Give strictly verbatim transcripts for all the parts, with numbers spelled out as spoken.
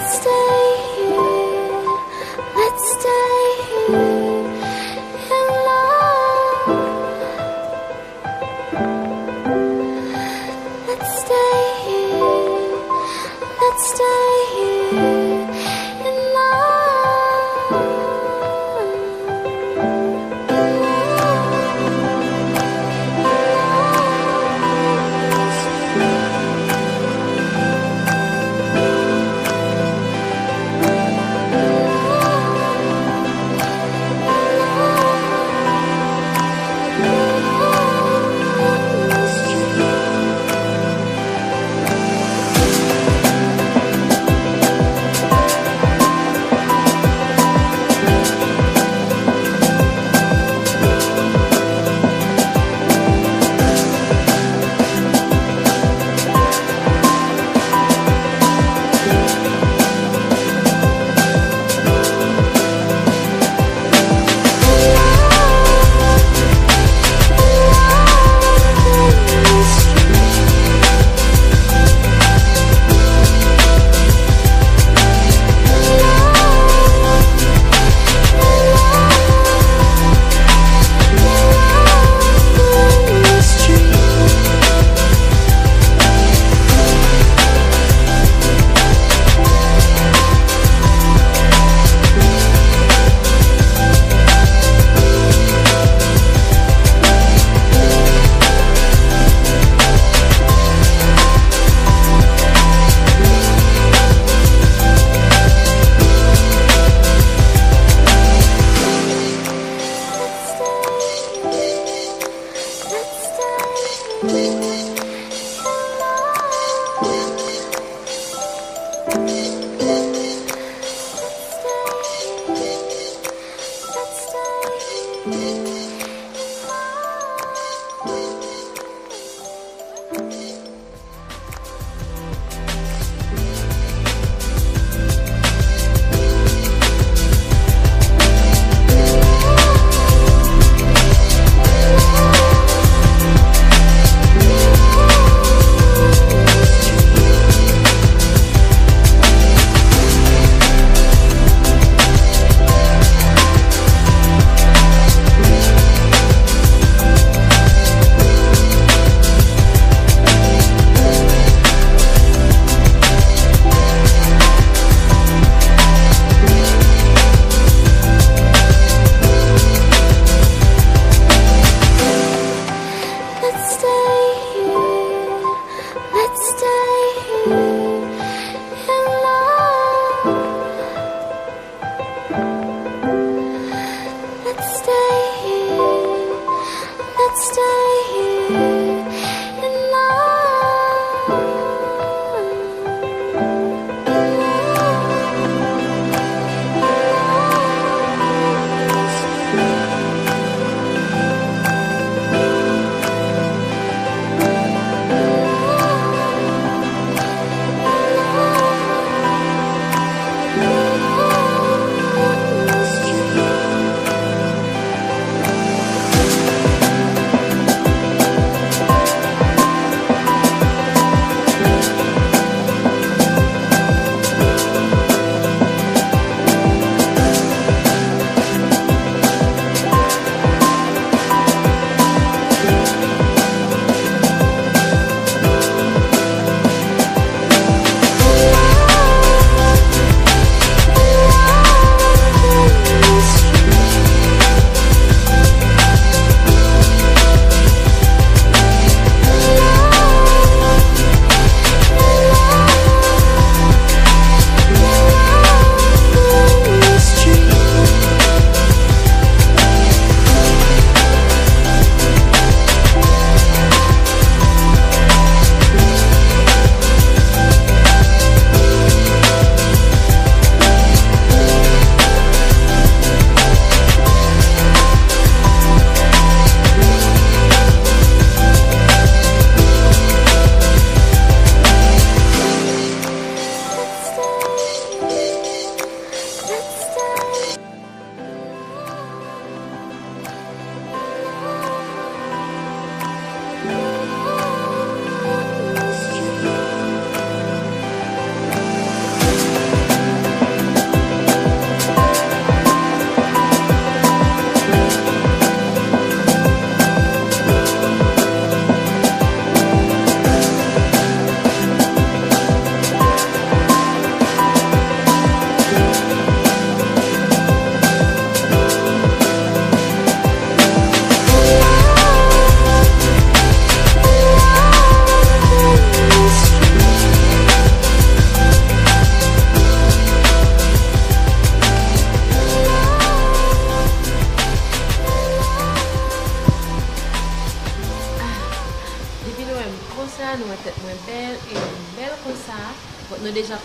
Stay here, let's stay here in love. Let's stay here, let's stay here in love.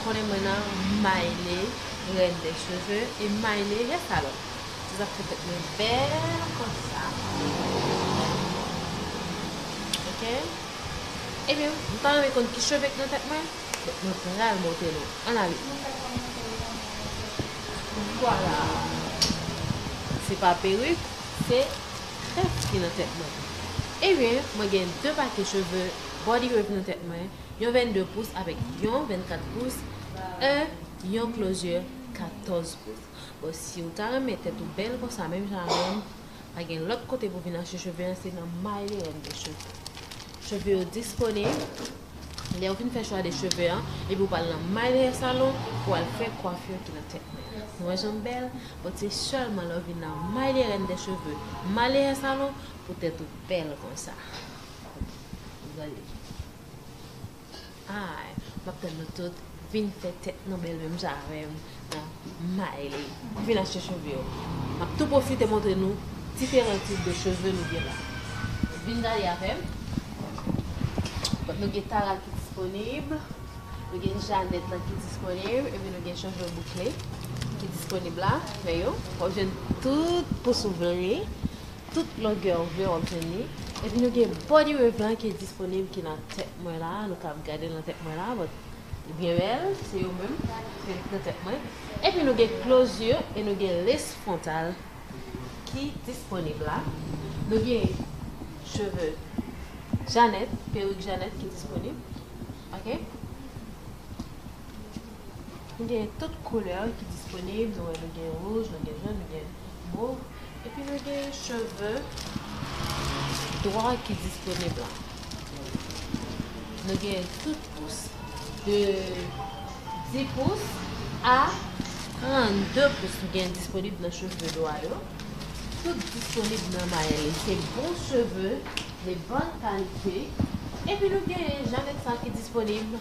Konnen mwen nan Maile, reine des cheveux, e Maile hair salon. Se sa k fè tèt mwen bèl konsa. Ok? Ebyen, m ta renmen konn ki cheve ki nan tèt mwen. Donk, mwen pral montre nou. Ann ale. Vwala. Se pa perik, se krèf ki nan tèt mwen. Ebyen, mwen gen de pake cheve body wave nan tèt mwen. Yon vennde pous avèk yon vennkat pous, e yon closure katòz pous. Bon, si w ta renmen tèt ou bèl konsa, menm jan avè m, pa gen lòt kote pou vin achte cheve an, se nan Maile Reine des Cheveux. Cheve yo disponib. Lè w fin fè chwa de cheve an, epi w pral nan Maile Hair Salon pou w al fè kwafi ki nan tèt mwen. Nou wè jan m bèl? Bon, se sèlman lè w vin nan Maile Reine des Cheveux, Maile Hair Salon, pou tèt ou bèl konsa. Gade. Ay, m ap tann nou tout. Vin fè tèt nou bèl menm jan avè m nan Maile. Vin achte cheve yo. M ap tou pwofite montre nou diferan tip de cheve nou gen la. Vin gade avè m. Donk, nou gen Tara ki disponib. Nou gen Janet lan ki disponib. Epi nou gen cheve boukle ki disponib la. Men yo, w ap jwenn tout pous ou vle. Tout longè ou vle w ap jwenn li. Epi nou gen body wave lan ki disponib ki nan tèt mwen la. Nou kab gade nan tèt mwen la, but li byen bèl, se yo menm ki nan tèt mwen. Epi nou gen closure e nou gen lace frontal ki disponib la. Nou gen cheve Janet, perik Janet ki disponib. Ok? Nou gen tout koulè ki disponib. Nou wè, nou gen wouj, nou gen jòn, nou gen mov. Epi nou gen cheve dwa ki disponib la. Nou gen tout pous. De dis pous a trannde pous nou gen disponib nan cheve dwa yo. Tout disponib nan Maile. Se bon cheve de bòn kalite. Epi nou gen Janet sa ki disponib.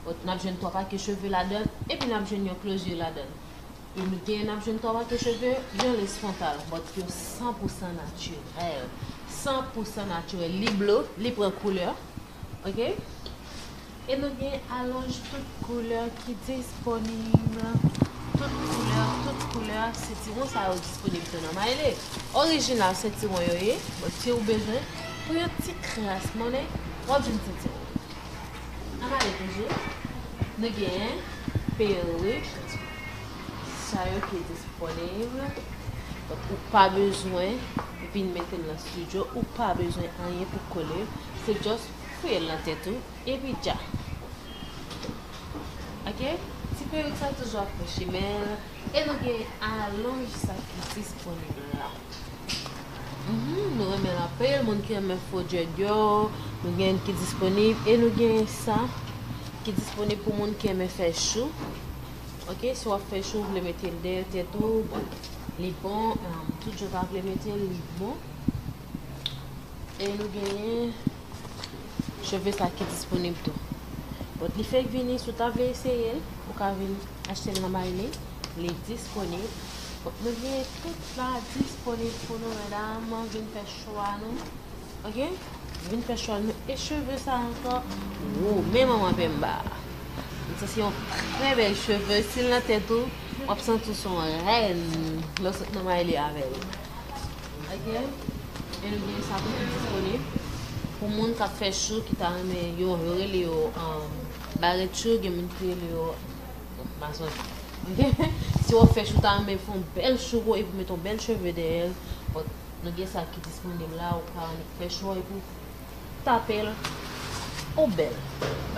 N ap jwenn twa pake cheve ladan, epi n ap jwenn yon closure ladan. Epi nou gen, n ap jwenn twa pake cheve, yon lace frontal, but yo san pou san natirèl. San pou san natirèl. Li blo, li pran koulè. Ok? E nou gen alonj tout koulè ki disponib. Tout koulè, tout koulè. Sentiwon sa yo disponib tou nan Maile. Orijinal sentiwon yo ye, but si w bezwen, pou yon ti kras monnen, w ap jwenn sentiwon. Ann ale toujou. Nou gen perik. Sa yo ki disponib. Donk, ou pa bezwen vin mete l nan estidyo. Ou pa bezwen anyen pou kole. Se just fouye l nan tèt ou. Epi dja. Ok? Ti perik sa toujou ap fè chimen l. E nou gen alonj sa ki disponib la. Mhm, nou renmen l anpil. Moun ki renmen fo dread yo, nou gen ki disponib. E nou gen sa ki disponib pou moun ki renmen fè chou. Ok, si w ap fè chou, w vle mete l dèyè tèt ou, bon, li bon. Em, tout jan w ta vle mete l, li bon. E nou genyen cheve sa ki disponib tou. Bon, li fèk vini, si w ta vle eseye l, ou ka vin achte l nan Maile. Li disponib. Bon, nou gen tout la disponib pou nou, medam. Vin fè chwa nou. Ok? Vin fè chwa nou. E cheve sa ankò? Wow, men manman Pemba. Sa se yon trè bèl cheve. Si l nan tèt ou, w ap santi w se yon rèn lè w sot nan Maile avè l. Ok? E nou gen sa tou ki disponib pou moun k ap fè chou, ki ta renmen yo, yo rele yo, um, barèt chou, gen moun ki rele yo, bon, m pa sonje. Ok? Si w ap fè chou, ta renmen fè yon bèl chou pou, epi mete yon bèl cheve dèyè l. Bon, nou gen sa ki disponib la, ou ka annik fè chou epi tape l, ou bèl.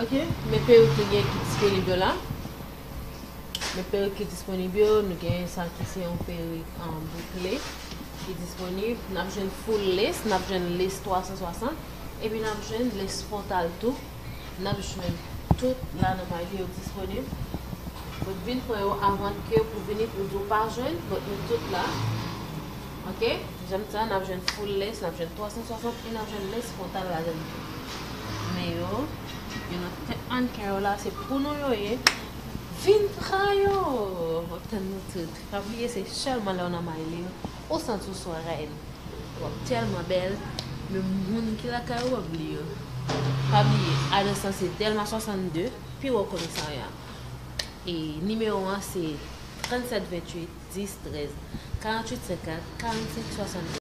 Ok? Men perik nou gen ki disponib yo la. Men perik ki disponib yo, nou gen sa ki se yon perik, um, boukle ki disponib. N ap jwenn full lace, n ap jwenn lace twa san swasant, epi n ap jwenn lace frontal tou. N ap jwenn tout la nan Maile yo disponib. Fòk vin pran yo avan ke pou vini pou di w pa jwenn, fòk nou tout la. Ok? Jan m di sa, n ap jwenn full lace, n ap jwenn twa san swasant e n ap jwenn lace frontal ladan l tou. Men yo, yo nan tèt mannequin yo la, se pou nou yo ye. Vin pran yo! W ap tann nou tout. Pa bliye, se sèlman lè w nan Maile ou santi w se yon rèn. W ap tèlman bèl, menm moun ki lakay ou ap bliye w. Pa bliye, adrès lan se Dèlma swasannde, pi wo komisarya. E nimewo an se trannsenk venntuit dis trèz, karanntuit senkant, karannsenk swasannde.